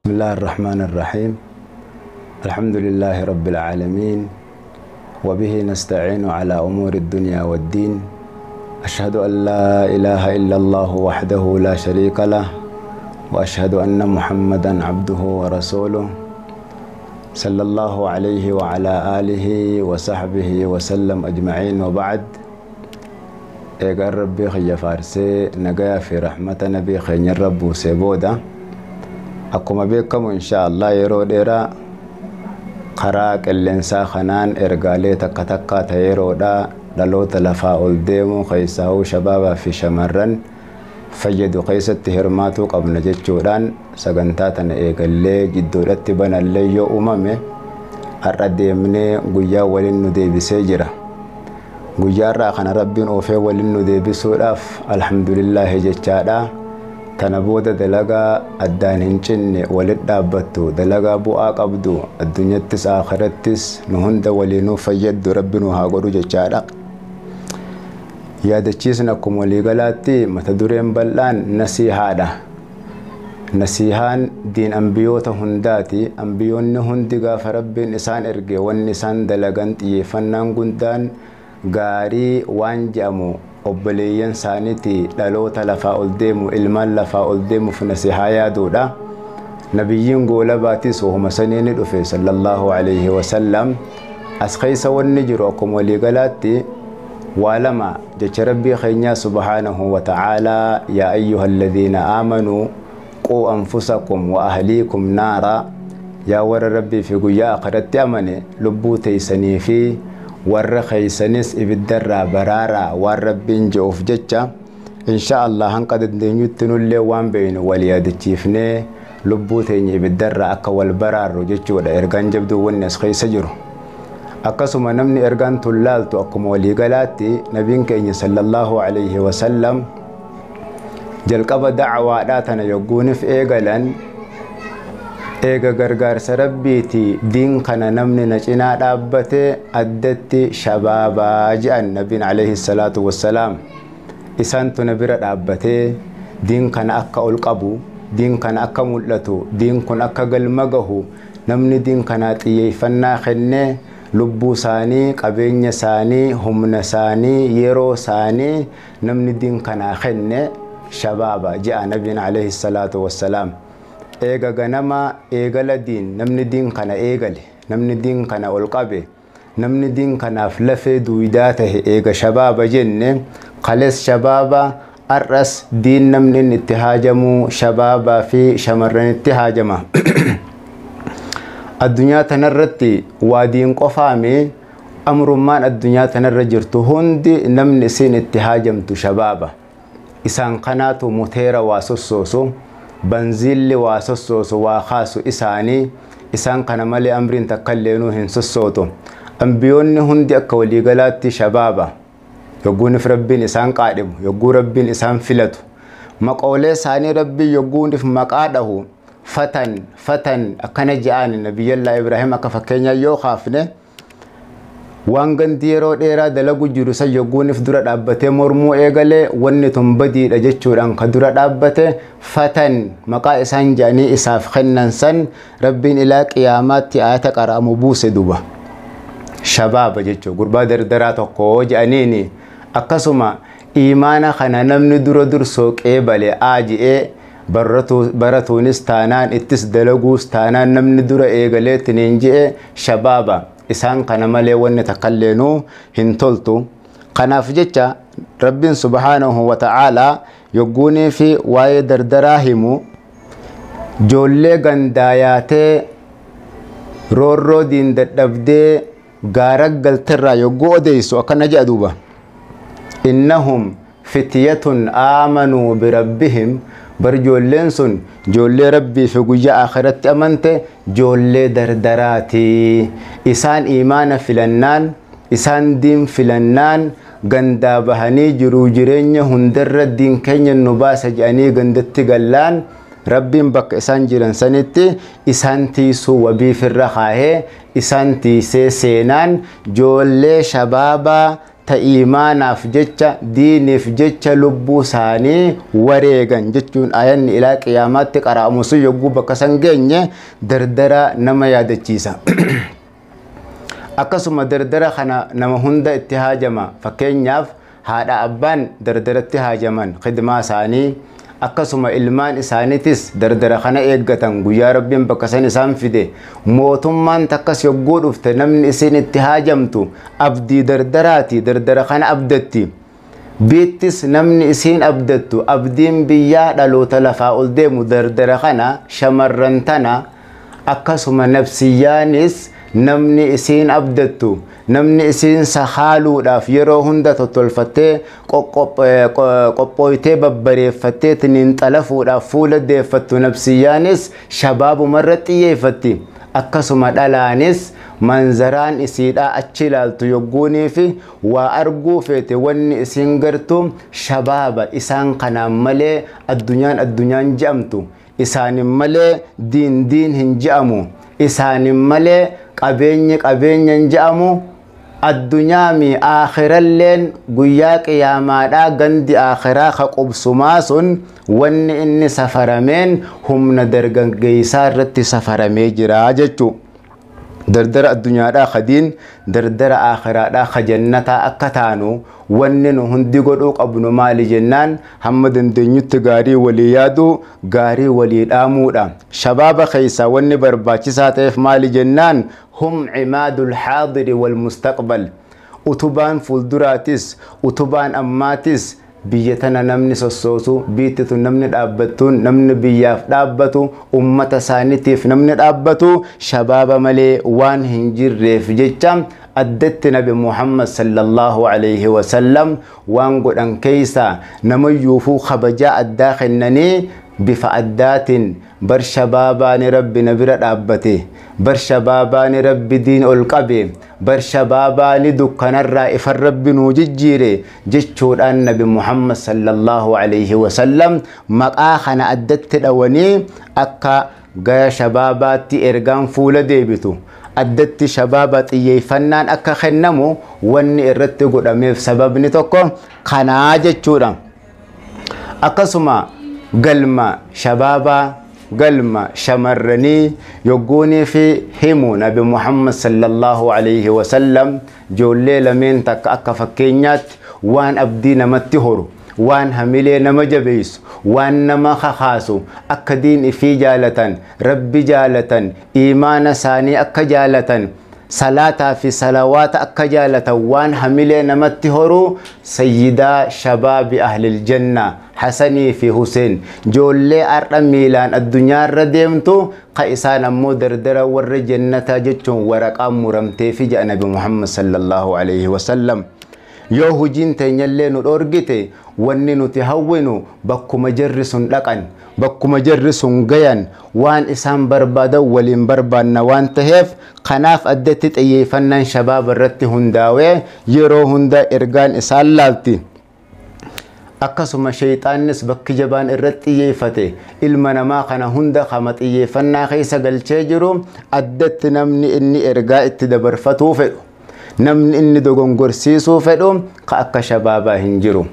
بسم الله الرحمن الرحيم. الحمد لله رب العالمين، وبه نستعين على أمور الدنيا والدين. أشهد أن لا إله إلا الله وحده لا شريك له، وأشهد أن محمدا عبده ورسوله صلى الله عليه وعلى آله وصحبه وسلم أجمعين، وبعد. إيقار ربي خي فارسي نقيا في رحمة نبي خي الرب سيبودا. Akkuma beekamu, insha Allah, yeroo dheeraa karaa qilleensaa kanaan ergaalee takka takkaa ta'e yeroodhaa dhaloota lafaa ol deemuu keessaa'uu shabaabaa fi shamarran fayyadu keessatti hirmaatuu qabna jechuudhaan sagantaa tana eegallee jidduudhatti banallee yoo uumame har'a deemnee guyyaa waliin nu deebisee jira. Guyyaarraa kana Rabbiin oofee waliin nu deebisuudhaaf alhamdulillaahi jechaadha. Tana booda dalagaa addaan hin cinne walit dhaabbattu, dalagaa bu'aa qabdu, addunyattis akhirattis nu hunda waliinuu fayyaddu Rabbi nu haa godhu jechaadha. Yaadachiisni akkuma waliigalaatti mata dureen bal'aan nasiihaadha. Nasiihaan diin ambiyoota hundaati. Ambiyoonni hundi gaafa Rabbiin isaan erge wanni isaan dalagan xiyyeeffannaan guddaan gaarii waan je'amu obboleeyyan isaaniiti, dhaloota lafaa ol deemu, ilmaan lafaa ol deemuuf nasihaa yaaduudha. Nabiyyiin goolabaatis wahuma sanii ni dhufe sallallahu alayhi wasallam. As keessa wanni jiru akkuma waliigalaatti waa lama, jecha Rabbii keenyaa subhaanahu wa ta'aalaa: yaa ayyuha alladhiina aamanuu quu anfusakum wa ahliikum naara. Yaa warra Rabbii fi guyyaa akhiratti amane, lubbuu teeysanii fi warra keeysanis ibiddarraa baraaraa waan Rabbiin je'uuf jecha, insha Allah, hanqa dandeenyutti nullee waan beeynu wal yaadachiifnee lubbuu teenya ibiddarraa akka wal baraarru jechuudha ergaan jabduu wanni as keessa jiru. Akkasuma namni ergaan tun laaltu akkuma waliigalaatti nabiin keenya sallallahu alayhi wasallam jalqaba dacwaadhaa tana yogguunif eegalan, eega gargaarsa Rabbiiti diin kana namni na cinaa dhaabbate addatti shabaabaa je'an nabiin alayhi salaatu wassalaam. Isaantu na bira dhaabbatee diin kana akka ol qabu, diin kana akka mul'atu, diin kun akka galma gahu, namni diin kanaa xiyyeeffannaa kennee lubbuu isaanii, qabeenya isaanii, humna isaanii, yeroo isaanii namni diin kanaa kenne shabaaba je'a nabiin alayhi salaatu wassalaam. Eega ganama eegala diin namni diin kana eegale, namni diin kana ol qabe, namni diin kanaaf lafee duwidaa tahe eega shabaaba jenne, kales shabaaba, ar'as diin namni inni itti haajamuu shabaabaa fi shamarranitti haajama. Addunyaa tanarratti waa diin qofaami, amrummaan addunyaa tanarra jirtu hundi namni isin itti haajamtu shabaaba. Isaan kanaatu moteera waa sossoosu, banziilli waa sossoosu, waa kaasu isaanii. Isaan kana malee amriin takka illeenuu hin sossootu. Ambiyoonni hundi akka waliigalaatti shabaaba. Yogguunif Rabbiin isaan qaadhimu, yogguu Rabbiin isaan filatu, maqoolee isaanii Rabbiin yogguunif maqaa dhahu fatan fatan akkana je'aan. Nabiyyallaa Ibraahim akka fakkeenyaa yoo kaafne, waan gandi yeroo dheeraa dalagu jiru san yogguunif dura dhaabbatee mormuu eegalee, wanni tun badiidha jechuudhaan ka dura dhaabbate fatan maqaa isaan je'anii isaaf kennan san Rabbiin ilaa qiyaamaatti ayata qara'amu buuse duba. Shabaaba jechuu gurbaa dardaraa tokko je'aniini. Akkasuma imaana kana namni dura dursoo qeebale aaji'ee baratuunis taanaan ittis dalaguus taanaan namni dura eegaleettiniin je'e shabaaba. Isaan kana malee wanni takkailleenuu hin toltu. Kanaaf jecha Rabbiin subhaanahu wa ta'aalaa yogguunii fi waa'ee dardaraa himu, joollee gandaayaatee roorroo diin dadhabdee gaara galterraa yogguu odeessu akkana jedha duuba: innahum fityatun aamanuu birabbihim. Bar joolleen sun joollee Rabbii fi guyyaa akhiratti amante, joollee dardaraati. Isaan imaana filannaan, isaan diin filannaan, gandaa bahanii jiruu jireenya hundarra diin keenya nu baasa jedhanii gandatti gallaan, Rabbiin bakka isaan jiran sanitti isaan tiisuu wabiifirra kaahee isaan tiisee seenaan joollee shabaabaa Ta iimaanaaf jecha, diiniif jecha lubbuu isaanii wareegan jechuun ayanni ilaa qiyaamaatti qara'amu sun yogguu bakka san geenye dardara nama yaadachiisa. Akkasuma dardara kana nama hunda itti haajama. Fakkeenyaaf haadha abbaan dardaratti haajaman khidmaa isaanii, akkasuma ilmaan isaaniitis dardara kana eeggatan guyyaa Rabbiin bakka san isaan fide. Mootummaan takkas yogguu dhufte namni isin itti haajamtu abdii dardaraati, dardara kana abdatti. Biittis namni isiin abdattu abdiin biyyaa dhaloota lafaa ol deemu dardara kana, shamarran tana. Akkasuma nafsiyyaanis namni isiin abdattu, namni isiin sahaaluudhaaf yeroo hunda tottolfattee qophooytee babbareeffattee tiniin xalafuudhaaf fuula deeffattu nafsiyyaanis shabaabumarra xiyyeeffatti. Akkasuma dhalaanis manzaraan isiidhaa achi ilaaltu yogguunii fi waa arguu feete wanni isiin gartu shabaaba. Isaan kanaan malee addunyaan addunyaan je'amtu, isaanin malee diin diin hin je'amu, isaanin malee qabeenyi qabeenya hin je'amu. Addunyaami aakhiralleen guyyaa qiyaamaadhaa gandi aakhiraa ka qubsumaa sun wanni inni safarameen humna dargaggeessaa irratti safaramee jira jechuu. Dardara addunyaadhaa kadiin, dardara aakhiraadhaa ka jannataa akka taanu wanni nu hundi godhuu qabnu maali jennaan hamma dandeenyutti gaarii walii yaaduu, gaarii walii dhaamuudha. Shabaaba keessaa wanni barbaachisaa ta'eef maali jennaan hum cimaadul xaadiri wal mustaqbal. Utubaan fuulduraatis utubaan ammaatis biyya tana namni sossoosu, biitti tun namni dhaabbattuun, namni biyyaaf dhaabbatu, ummata isaaniitiif namni dhaabbatu shabaaba malee waan hin jirreef jecha addatti Nabi Muhammad sallallahu alaihi wasallam waan godhan keeysaa namayyuufuu kabajaa addaa kennanii bifa addaatiin bar shabaabaani Rabbi na bira dhaabbate, bar shabaabaani Rabbi diin ol qabe, bar shabaabaani dukkanarraa ifan Rabbi nuu jijjiire jechuudhaan Nabi Muhammad sallallahu alaihi wasallam maqaa kana addatti dhawanii akka gara shabaabaatti ergaan fuula deebitu, addatti shabaaba xiyyeeffannaan akka kennamu wanni irratti godhameef sababni tokko kanaa jechuudha. Akkasuma galma shabaabaa, galma shamarranii yogguunii fi himu Nabi Muhammad sallallahu alaihi wasallam ijoollee lameen takka akka fakkeenyaatti waan abdii namatti horu, waan hamilee nama jabeessu, waan nama kakaasu, akka diin ifii jaalatan, Rabbi jaalatan, iimaana isaanii akka jaalatan, salaataa fi salawaata akka jaalatan waan hamilee namatti horu sayyidaa shabaabi ahlil janna Hasanii fi Huseen, ijoollee har'a miilaan addunyaarra deemtu ka isaan ammoo dardara warra jannataa jechuun waraqaan muramteefi jedha Nabi Muhammad sallallahu alaihi wasallam. Yoo hojiin teenyallee nu dhoorgite wanni nuti hawwinu bakkuma jarri sun dhaqan, bakkuma jarri sun gayan, waan isaan barbaadan waliin barbaanna waan taheef kanaaf addatti xiyyeeffannaan shabaaba irratti hundaa'ee yeroo hunda ergaan isaan laalti. Akkasuma shayxaannis bakki jabaan irratti xiyyeeffate ilma namaa kana hunda kama xiyyeeffannaa keessa galchee jiru addatti namni inni ergaa itti dabarfatuu fedhu, namni inni dogongorsiisuu fedhu ka akka shabaabaa hin jiru.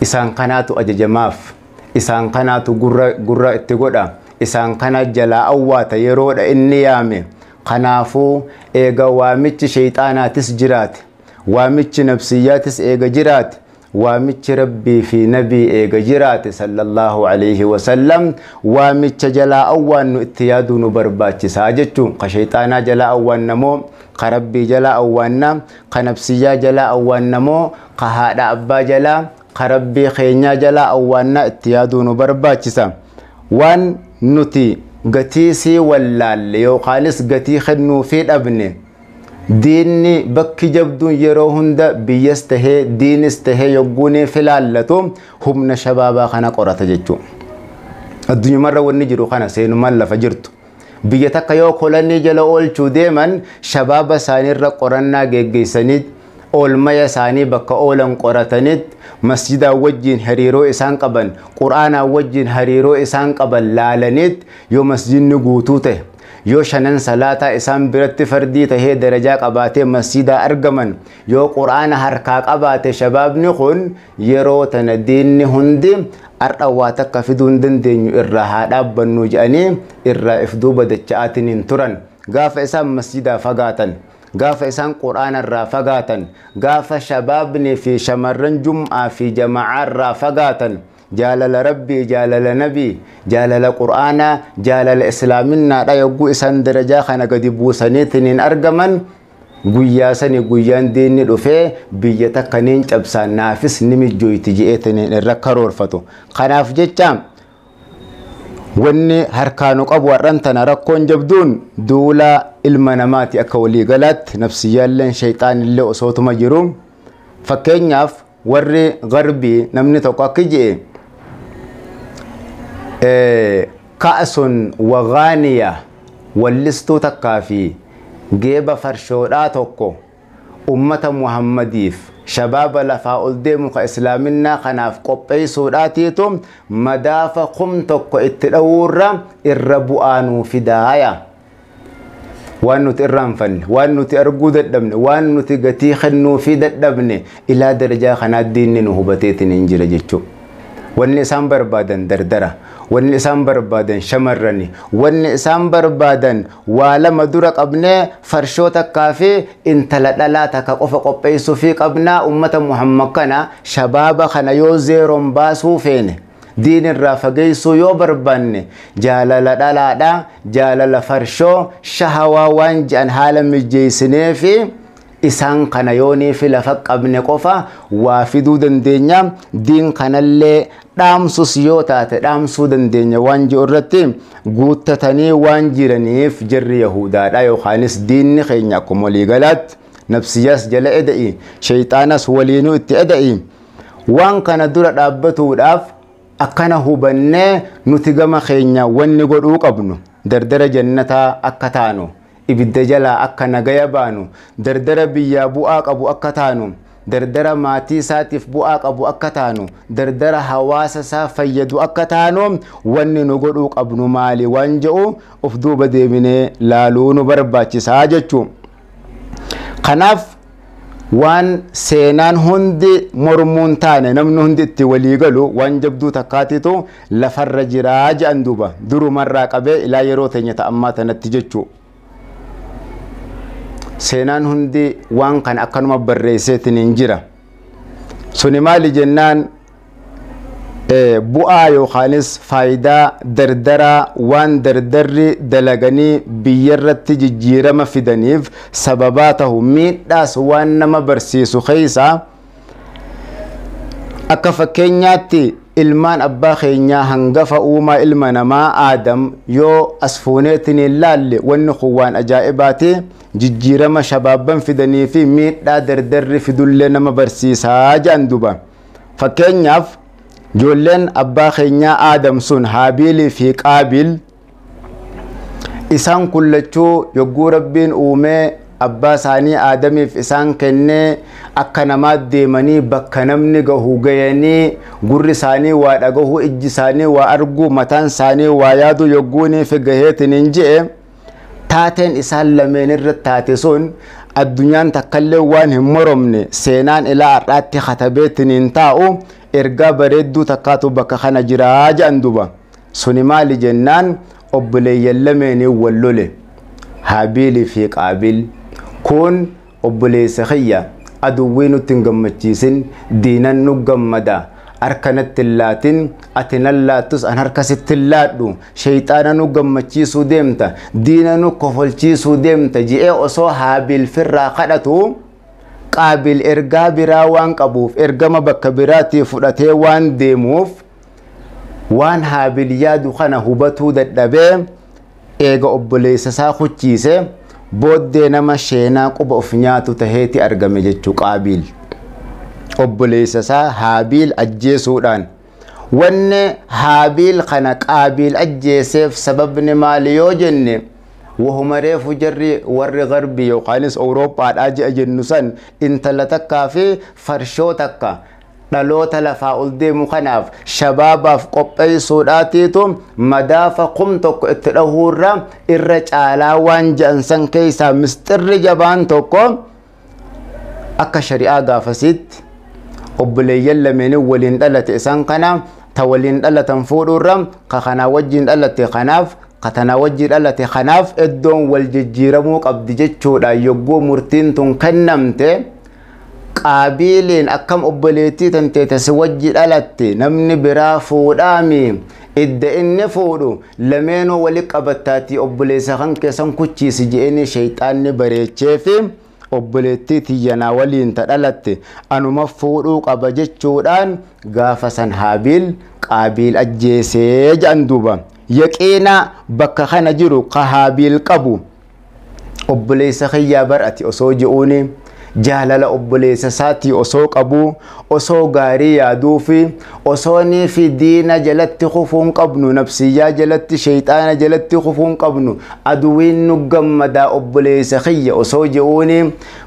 Isaan kanaatu ajajamaaf, isaan kanaatu gurra itti godha, isaan kana jalaa awwaata yeroodha inni yaame. Kanaafuu eega waamichi shayxaanaatis jiraate, waamichi nafsiyyaatis eega jiraate, waamichi Rabbii fi Nabii eega jiraate sallallahu alaihi wasallam waamicha jalaa awwaannu itti yaaduu nu barbaachisaa jechuun ka shayxaanaa jalaa awwaannamoo, ka Rabbii jalaa awwaanna, ka nafsiyyaa jalaa awwaannamoo, ka haadha abbaa jalaa, ka Rabbii keenyaa jalaa awwaannaa itti yaaduu nu barbaachisa. Waan nuti gatii sii wallaalle yookaanis gatii kennuufii dhabne, diinni bakki jabduun yeroo hunda biyyas tahee diinis tahee yogguunii filaallatu humna shabaabaa kana qorata jechuudha. Addunyumarra wanni jiru kana seenumaan lafa jirtu. Biyya takka yoo kolonii jala oolchuu deeman shabaaba isaaniirra qorannaa geggeessaniit, oolmaya isaanii bakka oolan qorataniit, masjidaa wajjin hariiroo isaan qaban, quraanaa wajjin hariiroo isaan qaban laalaniit yoo masjidni guutuu ta'e, Yoo shanan salaataa isaan biratti fardii tahee darajaa qabaatee masjidaa argaman, yoo quraana harkaa qabaate shabaabni kun, yeroo tana diinni hundi har'a waa takka fiduu hin dandeenyu, irraa haa dhaabbannu jedhanii irraa if duuba dacha'aatiin hin turan. Gaafa isaan masjidaa fagaatan, gaafa isaan quraana irraa fagaatan, gaafa shabaabni fi shamarran jum'aa fi jama'aa irraa fagaatan, jaalala Rabbii, jaalala Nabii, jaalala qur'aanaa, jaalala islaaminaadha yogguu isaan darajaa kana gadi buusaniitiin hin argaman, guyyaa sani guyyaan diinni dhufee biyya takka niin cabsaan naafis ni mijjooyti je'eetiniin irra karoorfatu. Kanaaf jecha wanni harkaanu qabu har'an tana rakkoon jabduun duula ilma namaati akka waliigalaatti, nafsiyyaalleen shayxaanillee osootuma jiru. Fakkeenyaaf warri garbii namni tokko akka je'e, ka'sun wagaaniya, wallistuu takkaa fi geeba farshoodhaa tokko ummata Muhammadiif, shabaaba lafaa ol deemu ka islaaminaa kanaaf qopheessuudhaatiitu madaafa 1000 itti dhawuurra irra bu'aanuu fidaaya. Waan nuti irraanfanne, waan nuti arguu dadhabne, waan nuti gatii kennuufii dadhabne, ilaa darajaa kanaa diinni nu hubateetiin hin jira jechuudha. Wanni isaan barbaadan dardara, wanni isaan barbaadan shamarrani, wanni isaan barbaadan waa lama dura qabnee farshoo takkaa fi intala dhalaa takka qofa qopheessuu fi qabnaa. Ummata Muhammad kana, shabaaba kana yoo zeeroon baasuu feene, diin irraa fageessuu yoo barbaanne, jaalala dhalaadha, jaalala farshoo, shahawaa waan je'an haala mijeessinee fi isaan kana yoonii fi lafa qabne qofa waa fiduu dandeenya, diin kanallee dhaamsus yoo taate dhaamsuu dandeenya waan jiru irratti guuttatanii waan jiraniif jarri yahudaadha yookaanis diinni keenya akkuma waliigalaatti nafsiyyaas jala eda'i, shayxaanas waliinuu itti eda'i. Waan kana dura dhaabbatuudhaaf akkana hubannee nuti gama keenya wanni godhuu qabnu, dardara jannataa akka taanu, ibidda jalaa akka nagaya baanu, dardara biyyaa bu'aa qabu akka taanu, dardara maatii isaatiif bu'aa qabu akka taanu, dardara hawaasa isaa fayyadu akka taanu, wanni nu godhuu qabnu maali waan jedhu of duuba deebinee laaluu nu barbaachisaa jechuu. Kanaaf waan seenaan hundi mormuun taane, namni hundi itti walii galu, waan jabduu takkaatitu lafarra jiraa jedhan duuba durumarraa qabee ilaa yeroo teenya ta'ammaa tanatti jechuu. Seenaan hundi waan kana akkanuma barreesseetiin hin jira. Suni maali jennaan, bu'aa yookaanis faayidaa dardaraa waan dardarri dalaganii biyyarratti jijjiirama fidaniif sababaa tahu, miidhaas waan nama barsiisu keeysaa akka fakkeenyaatti ilmaan abbaa keenyaa hangafa uumaa ilma namaa Aadam yoo as fuuneetiin hin laalle, wanni kun waan ajaa'ibaati, jijjiirama shabaabban fidanii fi miidhaa dardarri fidullee nama barsiisaa jedhan duba. Fakkeenyaaf ijoolleen abbaa keenyaa Aadam sun Haabiilii fi Qaabiil, isaan kullachuu yogguu Rabbiin uumee abbaa isaanii Aadamiif isaan kennee, akka namaa deemanii bakka namni gahu gayanii, gurri isaanii waa dhagahu, ijji isaanii waa argu, mataan isaanii waa yaadu yogguunii fi gaheetiin hin je'e, taateen isaan lameen irra taate sun addunyaan takkallee waan hin moromne, seenaan ilaa har'aatti katabeetiin hin taa'u, ergaa bareedduu takkaatu bakka kana jiraa jedhan duba. Suni maali jennaan, obboleeyyan lameenii wal lole, Haabiilii fi Qaabiil. Kun obboleessa kiyya, aduwwii nutti hin gammachiisin, diinan nu gammada, harka natti hin laatin, ati nan laattus an harka sitti hin laadhu, shayxaana nu gammachiisuu deemta, diina nu kofolchiisuu deemta je'ee osoo Haabiil firraa kadhatu, Qaabil ergaa biraa waan qabuuf, ergama bakka biraatii fudhatee waan deemuuf, waan Haabil yaadu kana hubatuu dadhabee eega obboleessa isaa kuchiise booddee nama sheenaa quba of nyaatu taheeti argame jechuu Qaabiil. Obboleessa isaa Haabiil ajjeesuudhaan. Wanni Haabiil kana Qaabiil ajjeeseef sababni maali yoo jenne, wahuma reefu jarri warri garbii yookaanis Awurooppaadhaa je'a jennu san, intala takkaa fi farshoo takka Dhaloota lafaa ol deemu kanaaf shabaabaaf qopheessuudhaatiitu madaafa 1000 itti dhahuurra irra caalaa waan je'an san keessaa misxirri jabaan tokko akka shari'aa gaafasitti obboleeyyan lameenii waliin dhalate isaan kana ta waliin dhalatan fuudhuurra ka kanaa wajjin dhalate kanaaf ka tanaa wajjin dhalate kanaaf iddoon wal jijjiiramuu qabdi jechuudha. Yogguu murtiin tun kennamte Qaabiiliin akkam obboleettii tanteete si wajji dhalatte namni biraa fuudhaami idda inni fuudhu lameenuu wali qabattaatii obboleessa kan keessan kuchiisi je'eni shayxaanni bareecheefi obboleettii tiyyanaa waliin ta dhalatte anuma fuudhuu qaba jechuudhaan gaafa san Haabiil Qaabiil ajjeesee jedhan duuba. Yaqiina bakka kana jiru ka Haabiil qabu obboleessa kiyyaa bar'ati osoo je'uuni jaalala obboleessa isaatii osoo qabu osoo gaarii yaaduufi osoonii fi diina jalatti kufuun qabnu nafsiyyaa jalatti shayxaana jalatti kufuun qabnu aduwiin nu gammadaa obboleessa kiyya osoo je'uuni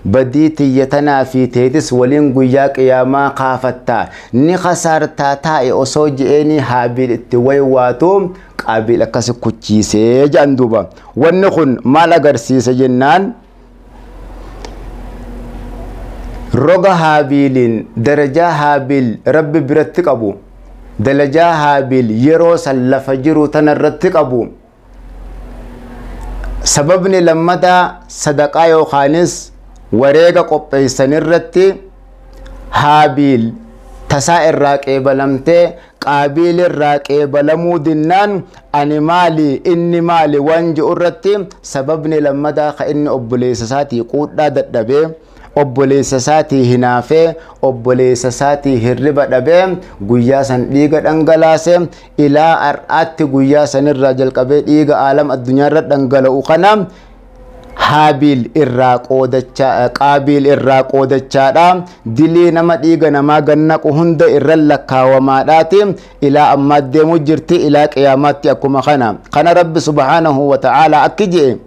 badii tiyya tanaa fi teetis waliin guyyaa qiyaamaa kaafattaa ni kasaartaa taa'e osoo je'eenii Haabiil itti waywaatu Qaabiil akkasi kuchiisee jedhan duuba. Wanni kun maal agarsiisa jennaan roga Haabiiliin darajaa Haabiil rabbi biratti qabu darajaa Haabiil yeroo san lafa jiru tana irratti qabu sababni lammataa sadaqaa yookaanis wareega qopheessan irratti Haabiil tasaa irraa qeebalamtee Qaabiil irraa qeebalamuu dinnaan ani maali inni maali waan ji'u irratti sababni lammataa ka inni obboleessa isaatii quudhaa dadhabee obboleessa isaatii hinaafee obboleessa isaatii hirriba dhabee guyyaa san dhiiga dhangalaase ilaa har'aatti guyyaa sanirraa jalqabee dhiiga aalam addunyaarra dhangala'u kana Haabiil irraa qoodachaa Qaabiil irraa qoodachaadha dilii nama dhiiga namaa gannaqu hunda irra lakkaawamaadhaati ilaa ammaa deemuu jirti ilaa qiyaamaatti akkuma kana kana rabbi subhaanahu wa ta'aalaa akki je'e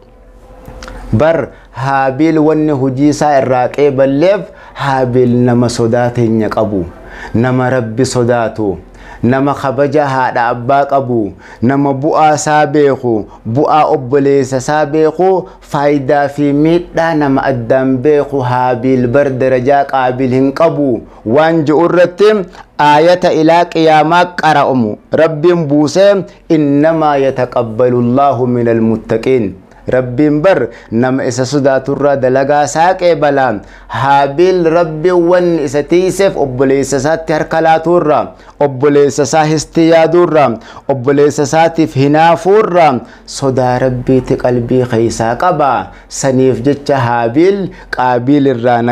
bar Haabiil wanni hojii isaa irraa qeeballeef Haabiil nama sodaa teenya qabu nama rabbi sodaatu nama kabaja haadha abbaa qabu nama bu'aa isaa beeku bu'aa obboleessa isaa beeku faayidaa fi miidhaa nama addaan beeku Haabiil bar darajaa Qaabiil hin qabu waan ji'u irratti aayata ilaa qiyaamaa qara'amu rabbiin buusee innamaa yataqabbalu llaahu min almuttaqiin rabbiin bar nama isa sodaaturraa dalagaa isaa qeebalaa. Haabiil rabbiin wanni isa tiiseef obboleessa isaatti harka laatuurraa obboleessa isaa histi yaaduurraa obboleessa isaatiif hinaafuurraa sodaa rabbiitti qalbii keessaa qaba. Saniif jecha Haabiil Qaabiil irraa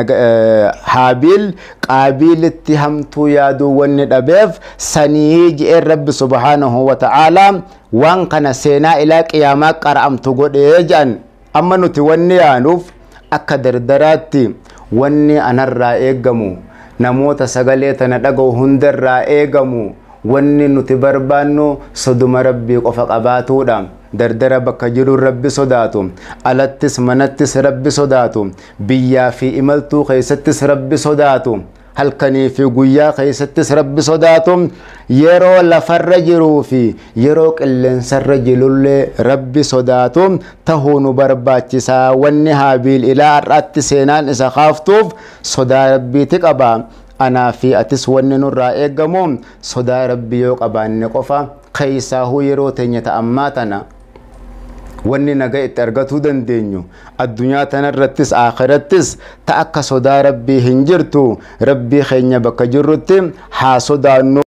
Haabiil Qaabiilitti hamtuu yaaduu wanni dhabeef sanii je'een rabbi subhaanahu wa ta'aalaa waan kana seenaa ilaa qiyaamaa qara'amtu godhee jedhan. Amma nuti wanni yaanuuf akka dardaraatti wanni anarraa eegamu namoota sagalee tana dhaga'u hundarraa eegamu wanni nuti barbaannu soduma rabbii qofa qabaatuudha. Dardara bakka jiru rabbi sodaatu, alattis manattis rabbi sodaatu, biyyaa fi imaltuu keessattis rabbi sodaatu, halkanii fi guyyaa keessattis rabbi sodaatu, yeroo lafarra jiruu fi yeroo qilleensarra jirullee rabbi sodaatu tahuu nu barbaachisaa. Wanni Haabiil ilaa har'aatti seenaan isa kaaftuuf sodaa rabbiiti qaba. Anaa fi atis wanni nurraa eegamu sodaa rabbii yoo qabaanne qofa keessaahuu yeroo teenya ta'ammaa tana wanni nagaa itti argatuu dandeenyu addunyaa tanarrattis akhirattis ta akka sodaa rabbii hin jirtu. Rabbii keenya bakka jirrutti haa sodaannu.